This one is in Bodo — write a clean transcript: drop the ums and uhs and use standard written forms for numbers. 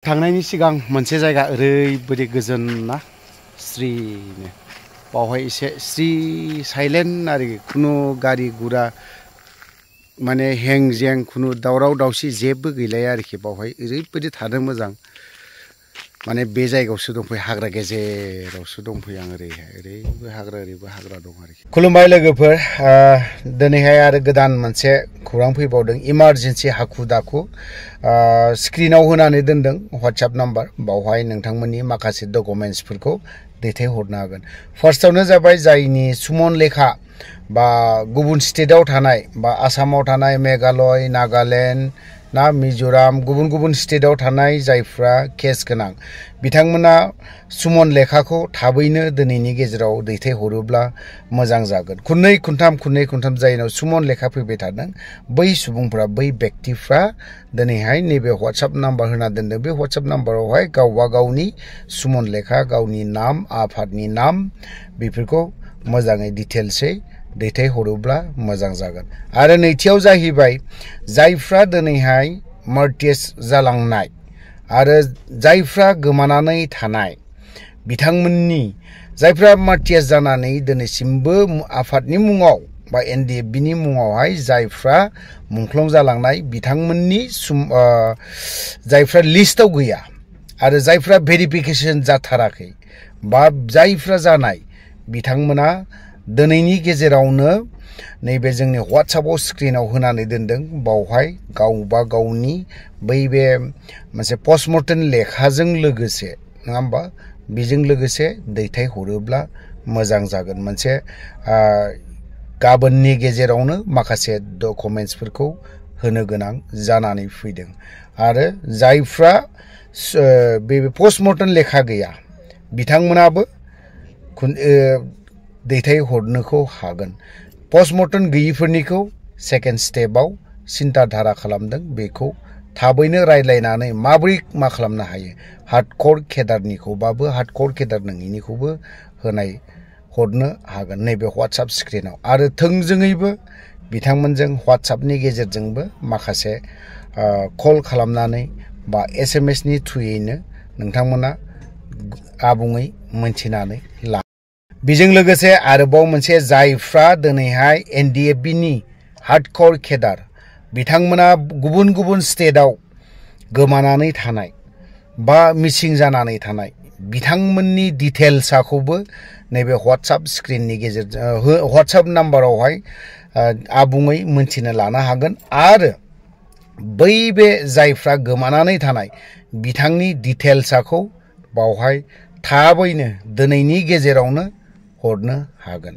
थांनायनि सिगां मोनसे जायगा ओरैबायदि गोजोन ना स्रिनो बावहाय एसे स्रि साइलेन्ट आरो खुनु गारि गुरा माने हें जें खुनु दावराव दावसि जेबो गैलाया आरोखि बावहाय ओरैबायदि थानो मोजां माने बे जायगायावसो दंफैयो हाग्रा गेजेरावसो दंफैयो आं ओरैबो हाग्रा दं आरोखि। खुलुमबाय लोगोफोर, दिनैहाय आरो गोदान मोनसे खौरां फैबावदों। इमारजेन्सि हाखु दाखु स्क्रिनाव होनानै दोनदों WhatsApp नाम्बार, बावहाय नोंथांमोननि माखासे डकुमेन्ट्सफोरखौ दैथायहरनो हागोन। फार्स्टआवनो जाबाय जायनि सुमन लेखा बा गुबुन स्टेटआव थानाय बा आसामाव थानाय, मेघालय, नागालेण्ड ना मिजोराम, गुबुन स्टेटआव थानाय जायफ्रा केस गोनां बिथांमोना सुमन लेखाखौ थाबैनो दिनैनि गेजेराव दैथायहरोब्ला मोजां जागोन। खननै खुनथाम जायनाव सुमन लेखा फैबाय थादों बै सुबुंफ्रा, बै व्यक्तिफ्रा दिनैहाय नैबे WhatsApp नाम्बार होना दोनदों। बे WhatsApp नाम्बारावहाय गावबा गावनि सुमन लेखा, गावनि नाम, आफादनि नाम बेफोरखौ मोजाङै डिटेल्सै दैथायहरोब्ला मोजां जागोन। आरो नैथियाव जाहैबाय जायफ्रा दिनैहाय मार्टियास जालांनाय आरो जायफ्रा गोमानानै थानाय बिथांमोननि, जायफ्रा मार्टियास जानानै दिनैसिमबो आफादनि मुङाव बा NDFBनि मुङावहाय जायफ्रा मुंख्लं जालांनाय बिथांमोननि जायफ्रा लिस्टआव गैया आरो जायफ्रा भेरिफिकेसन जाथाराखै बा जायफ्रा जानाय बिथांमोना दिनैनि गेजेरावनो नैबे जोंनि WhatsAppआव स्क्रिनाव होनानै दोनदों। बावहाय गावबा गावनि बे मोनसे पस्टमर्टेम लेखाजों लोगोसे, नङा होमबा, बेजों लोगोसे दैथायहरोब्ला मोजां जागोन। मोनसे गाबोननि गेजेरावनो माखासे डकुमेन्ट्सफोरखौ होनो गोनां जानानै फैदों। आरो जायफ्रा बे पस्टमर्टेम लेखा गैया बिथांमोनाबो दैथायहरनोखौ हागोन। पस्टमर्टेम गैयिफोरनिखौ सेकेन्ड स्टेपआव सिन्था धारा खालामदों। बेखौ थाबैनो रायज्लायनानै माबोरै मा खालामनो हायो, हार्डकर केडारनिखौबाबो हार्डकर केडार नङिनिखौबो हरनो हागोन नैबे WhatsApp स्क्रिनाव। आरो थोंजोङैबो बिथांमोनजों WhatsAppनि गेजेरजोंबो माखासे कल खालामनानै बा SMSनि थ्रुयैनो नोंथांमोना आबुङै मोनथिनानै ला। बेजों लोगोसे आरोबाव मोनसे, जायफ्रा दिनैहाय NDFBनि हार्डकर केडार बिथांमोना गुबुन स्टेटआव गोमानानै थानाय बा मिसिं जानानै थानाय बिथांमोननि डिटेल्सखौबो नैबे WhatsApp स्क्रिननि गेजेरजों WhatsApp नाम्बारावहाय आबुङै मोनथिनो लानो हागोन। आरो बे जायफ्रा गोमानानै थानाय बिथांनि डिटेल्सखौ बावहाय थाबैनो दिनैनि गेजेरावनो हरनो हागोन।